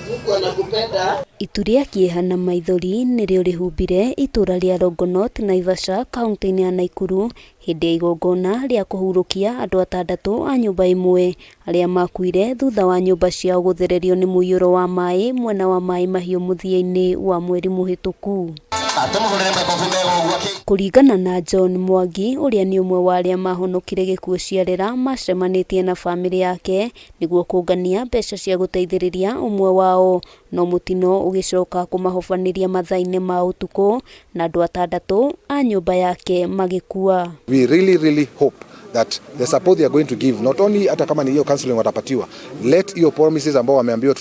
Mungu anakupenda. Itu rĩa kĩeha na maithori nĩrĩo rĩhumbire itũra rĩa Longonot, Naivasha, kaunti-inĩ ya Nakuru hĩndĩ ya igongona rĩa kũhurũkia andũ atandatũ a nyũmba ĩmwe arĩa makuire thutha wa nyũmba ciao gũthererio nĩ mũiyũro wa maĩ mwena wa Maĩ Mahiũ mũthia-inĩ wa mweri mũhĩtũku. Kũringana na John Mwangi, ũrĩa nĩ ũmwe wa arĩa mahonokire gĩkuũ ciarera, macemanĩtie na bamĩrĩ yake nĩguo kũngania mbeca cia gũteithĩrĩria ũmwe wao, no mũtino ũgĩcoka kũmahobanĩria mathaa-inĩ ma ũtukũ na andũ atandatũ a nyũmba yake magĩkua. We really, really hope that the support they are going to give, not only hata kama ni hiyo counseling watapatiwa, let hiyo promises ambao wameambiwa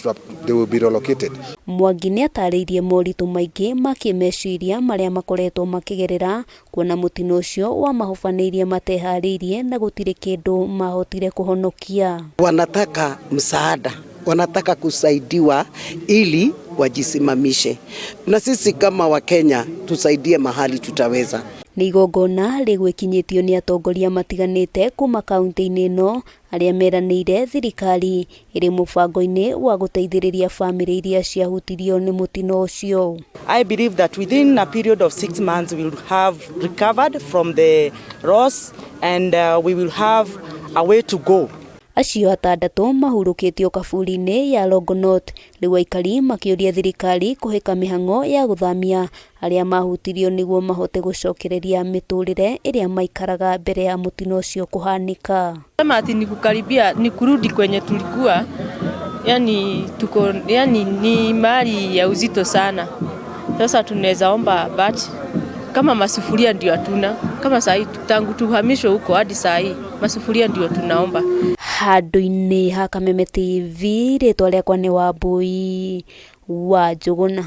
they will be relocated. Mwangi nĩ atarĩirie moritũ maingĩ ma kĩmeciria marĩa makoretwo makĩgerera kuona mũtino ũcio wamahobanĩirie mateharĩirie na gũtirĩ kĩndũ mahotire kũhonokia. Wanataka msaada, wanataka kusaidiwa ili wajisimamishe, na sisi kama Wakenya tusaidie mahali tutaweza. Nĩ igongona rĩgwĩkinyĩtio nĩ atongoria matiganĩte kuma kaunti-inĩ ĩno arĩa meranĩire thirikari ĩrĩ mũbango-inĩ wa gũteithĩrĩria bamĩrĩ iria ciahutirio nĩ mũtino ũcio. I believe that within a period of 6 months we will have recovered from the loss and we will have a way to go. Acio atandatũ mahurũkĩtio kaburi-inĩ ya Longonot, rĩu aikari makĩũria thirikari kũhĩka mĩhang'o ya gũthamia arĩa mahutirio nĩguo mahote gũcokereria mĩtũrĩre ĩrĩa maikaraga mbere ya mũtino ũcio kũhanĩka. Sema ati ni kukaribia, ni kurudi kwenye tulikuwa, yani tuko, yani ni mali ya uzito sana. Sasa tunaweza omba, but kama masufuria ndio hatuna, kama saa hii tangu tuhamishwe huko hadi saa hii masufuria ndio tunaomba. Handũ-inĩ ha Kameme TV, rĩtwa rĩakwa nĩ Wambui wa Njũgũna.